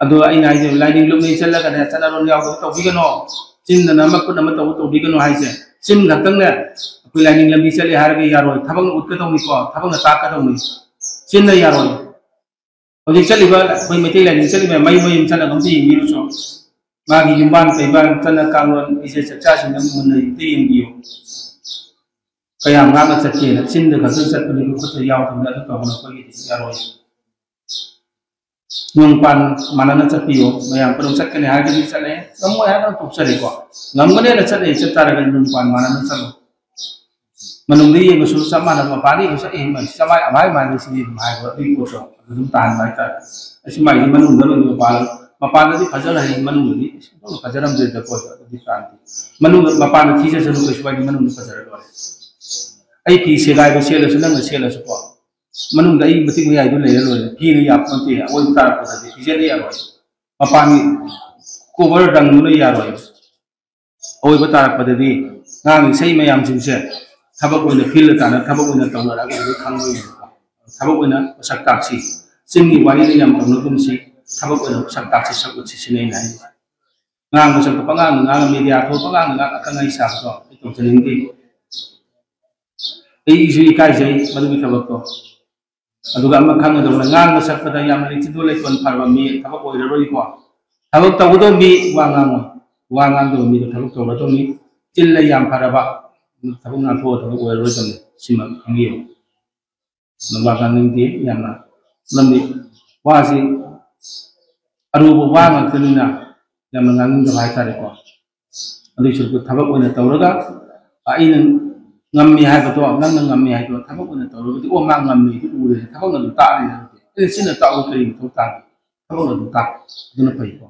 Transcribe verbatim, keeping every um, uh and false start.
ꯑꯗꯣ ꯑꯩꯅ ꯍꯥꯏꯁꯦ, ꯂꯥꯏꯅꯤꯡ ꯂꯨꯞꯅ ꯆꯠꯂꯒꯅꯦ, ꯆꯠꯅꯔꯣꯟ ꯌꯥꯎꯗꯕ ꯇꯧꯕꯤꯒꯅꯣ, ꯆꯤꯟꯗꯅ ꯑꯃ ꯈꯨꯠ ꯑꯃ ꯇꯧꯕ ꯇꯧꯕꯤꯒꯅꯣ ꯍꯥꯏꯁꯦ꯫ ꯆꯤꯟ ꯈꯛꯇꯪꯅꯦ ꯑꯩꯈꯣꯏ ꯂꯥꯏꯅꯤꯡ ꯂꯝꯕꯤ ꯆꯠꯂꯦ ꯍꯥꯏꯔꯒ ꯌꯥꯔꯣꯏ꯫ ꯊꯕꯛꯅ ꯎꯠꯀꯗꯧꯅꯤꯀꯣ, ꯊꯕꯛꯅ ꯇꯥꯛꯀꯗꯧꯅꯤ, ꯆꯤꯟꯅ ꯌꯥꯔꯣꯏ꯫ ꯍꯧꯖꯤꯛ ꯆꯠꯂꯤꯕ ꯑꯩꯈꯣꯏ ꯃꯩꯇꯩ ꯂꯥꯏꯅꯤꯡ ꯆꯠꯂꯤꯕ ꯃꯌꯨꯝ ꯃꯌꯨꯝ ꯆꯠꯂꯒ ꯑꯝꯇ ꯌꯦꯡꯕꯤꯔꯨꯆꯣ꯫ ꯃꯥꯒꯤ ꯌꯨꯝꯕꯥꯟ ꯀꯩꯕꯥꯟ, ꯆꯠꯅ ꯀꯥꯡꯂꯣꯟ, ꯐꯤꯖꯦꯠ ꯆꯛꯆꯥꯁꯤꯡꯗ ꯃꯨꯟꯅ ꯑꯝꯇ ꯌꯦꯡꯕꯤꯌꯨ꯫ ꯀꯌꯥꯝ ꯉꯥꯛꯅ ꯆꯠꯀꯦꯅ꯫ ꯆꯤꯟꯗ ꯈꯛꯇ ꯆꯠꯄꯅꯤ, ꯈꯨꯠꯇ ꯌꯥꯎꯗꯕꯅꯤ꯫ ꯑꯗꯨ ꯇꯧꯕꯅ ꯑꯩꯈꯣꯏꯒꯤꯗꯤ ꯌꯥꯔꯣꯏ꯫ ꯅꯨꯡ ꯄꯥꯟ ꯃꯥꯟꯅꯅ ꯆꯠꯄꯤꯌꯨ꯫ ꯃꯌꯥꯝ ꯄꯨꯂꯞ ꯆꯠꯀꯅꯤ ꯍꯥꯏꯔꯒꯗꯤ ꯆꯠꯂꯦ, ꯉꯝꯃꯣꯏ ꯍꯥꯏꯔꯒꯅ ꯇꯣꯛꯆꯔꯦꯀꯣ꯫ ꯉꯝꯒꯅꯦꯅ ꯆꯠꯂꯦ, ꯆꯠ ꯇꯥꯔꯒꯗꯤ ꯅꯨꯡ ꯄꯥꯟ ꯃꯥꯟꯅꯅ ꯆꯠꯂꯨ꯫ ꯃꯅꯨꯡꯗ ꯌꯦꯡꯕꯁꯨ ꯆꯞ ꯃꯥꯟꯅꯕ, ꯃꯄꯥꯟꯗ ꯌꯦꯡꯕꯁꯨ ꯆꯞ ꯃꯥꯟꯅꯩ, ꯆꯞ ꯃꯥꯟꯅꯩ, ꯑꯃꯥꯏ ꯃꯥꯟꯅꯩ ꯁꯤꯅꯤ ꯑꯗꯨꯝ ꯍꯥꯏꯕ, ꯑꯗꯨꯒꯤ ꯄꯣꯠꯇꯣ ꯑꯗꯨꯝ ꯇꯥꯍꯟꯕ ꯍꯥꯏꯇꯥꯔꯦ꯫ ꯑꯁꯤ ꯃꯥꯏꯁꯦ ꯃꯅꯨꯡꯗ ꯂꯣꯏꯅ ꯃꯄꯥꯟ, ꯃꯄꯥꯟꯗꯗꯤ ꯐꯖꯈ꯭ꯔꯦ, ꯃꯅꯨꯡꯗꯗꯤ ꯁꯨꯡꯐꯖ ꯐꯖꯔꯝꯗ꯭ꯔꯦꯗ ꯄꯣꯠꯇꯣ, ꯑꯗꯨꯗꯤ ꯇꯥꯍꯟꯗꯦ꯫ ꯃꯅꯨꯡꯗ, ꯃꯄꯥꯟꯗ ꯊꯤꯖꯁꯅꯨ, ꯀꯩꯁꯨ ꯀꯥꯏꯗꯦ, ꯃꯅꯨꯡꯗ ꯐꯖꯔ ꯂꯣꯏꯔꯦ꯫ ꯑꯩ ꯐꯤ ꯁꯦꯒꯥꯏꯕ ꯁꯦꯠꯂꯁꯨ, ꯅꯪꯅ ꯁꯦꯠꯂꯁꯨꯀꯣ, ꯃꯅꯨꯡꯗ ꯑꯩ ꯃꯇꯤꯛ ꯃꯌꯥꯏꯗꯨ ꯂꯩꯔ ꯂꯣꯏꯔꯦ꯫ ꯐꯤꯅ ꯌꯥꯄꯣꯟꯇꯦ, ꯑꯋꯣꯏꯕ ꯇꯥꯔꯛꯄꯗꯗꯤ ꯐꯤꯖꯦꯠꯅ ꯌꯥꯔꯣꯏ, ꯃꯄꯥꯟꯒꯤ ꯀꯣꯚꯔ ꯔꯪꯗꯨꯅ ꯌꯥꯔꯣꯏ꯫ ꯑꯋꯣꯏꯕ ꯇꯥꯔꯛꯄꯗꯗꯤ ꯉꯥꯡ ꯏꯁꯩ ꯃꯌꯥꯝꯁꯤꯡꯁꯦ ꯊꯕꯛ ꯑꯣꯏꯅ ꯐꯤꯜꯗ ꯇꯥꯅ ꯊꯕꯛ ꯑꯣꯏꯅ ꯇꯧꯅꯔꯛꯑꯒ ꯑꯗꯨ ꯈꯪꯕꯒꯤꯅꯦꯕꯀꯣ꯫ ꯊꯕꯛ ꯑꯣꯏꯅ ꯃꯁꯛ ꯇꯥꯛꯁꯤ꯫ ꯆꯤꯟꯒꯤ ꯋꯥꯔꯤꯗ ꯌꯥꯝ ꯇꯧꯅꯒꯨꯝꯁꯤ, ꯊꯕꯛ ꯑꯣꯏꯅ ꯃꯁꯛ ꯇꯥꯛꯁꯤ, ꯁꯛ ꯎꯠꯁꯤ ꯁꯤꯅꯦ ꯑꯩꯅ ꯍꯥꯏꯁꯦ꯫ ꯉꯥꯡꯕ ꯁꯛꯄ ꯄꯉꯥꯡꯗ ꯉꯥꯡꯉ, ꯃꯦꯗꯤꯌꯥ ꯊꯣꯛꯑ ꯄꯉꯥꯡꯗ ꯉꯥꯡ ꯑꯈꯪ ꯑꯍꯩ ꯁꯥꯕꯗꯣ ꯑꯩ ꯇꯧꯖꯅꯤꯡꯗꯦ꯫ ꯑꯩꯁꯨ ꯏꯀꯥꯏꯖꯩ ꯃꯗꯨꯒꯤ ꯊꯕꯛꯇꯣ꯫ ꯑꯗꯨꯒ ꯑꯃ ꯈꯪꯒꯗꯧꯕꯅ, ꯉꯥꯡꯕ ꯁꯛꯄꯗ ꯌꯥꯝꯅ ꯂꯤꯡꯊꯤꯗꯣ ꯂꯩꯇꯣꯟ ꯐꯔꯕ ꯃꯤ ꯊꯕꯛ ꯑꯣꯏꯔꯔꯣꯏꯀꯣ꯫ ꯊꯕꯛ ꯇꯧꯒꯗꯧꯕ ꯃꯤ ꯋꯥ ꯉꯥꯡꯉꯣꯏ, ꯋꯥ ꯉꯥꯡꯗꯕ ꯃꯤꯗꯣ ꯊꯕꯛ ꯇꯧꯔꯗꯧꯅꯤ꯫ ꯆꯤꯜꯂ ꯌꯥꯝ ꯐꯔꯕ ꯊꯕꯛ ꯉꯥꯡꯊꯣꯛꯑ ꯊꯕꯛ ꯑꯣꯏꯔꯔꯣꯏꯗꯕꯅꯤ꯫ ꯁꯤꯃ ꯈꯪꯕꯤꯌꯨ꯫ ꯋꯥ ꯉꯥꯡꯅꯤꯡꯗꯦ ꯌꯥꯝꯅ, ꯃꯔꯝꯗꯤ ꯋꯥꯁꯤ ꯑꯔꯨꯕ ꯋꯥ ꯉꯥꯛꯇꯅꯤꯅ ꯌꯥꯝꯅ ꯉꯥꯡꯅꯤꯡꯗꯕ ꯍꯥꯏꯇꯥꯔꯦꯀꯣ꯫ ꯑꯗꯨꯏ ꯁꯔꯨꯛꯇꯨ ꯊꯕꯛ ꯑꯣꯏꯅ ꯇꯧꯔꯒ ꯑꯩꯅ ꯉꯝꯃꯤ ꯍꯥꯏꯕꯗꯣ, ꯅꯪꯅ ꯉꯝꯃꯤ ꯍꯥꯏꯕꯗꯣ ꯊꯕꯛ ꯑꯣꯏꯅ ꯇꯧꯔꯒꯗꯤ, "ꯑꯣ, ꯃꯥ ꯉꯝꯃꯤ" ꯑꯗꯨ ꯎꯔꯦ, ꯊꯕꯛꯅ ꯑꯗꯨꯝ ꯇꯥꯛꯑꯅꯤ ꯍꯥꯏꯕꯗꯤ꯫ ꯑꯩꯅ ꯆꯤꯟꯅ ꯇꯥꯛꯑꯣ ꯀꯔꯤ ꯃꯊꯧ ꯇꯥꯒꯦ? ꯊꯕꯛꯅ ꯑꯗꯨꯝ ꯇꯥꯛ꯫ ꯑꯗꯨꯅ ꯐꯩꯀꯣ꯫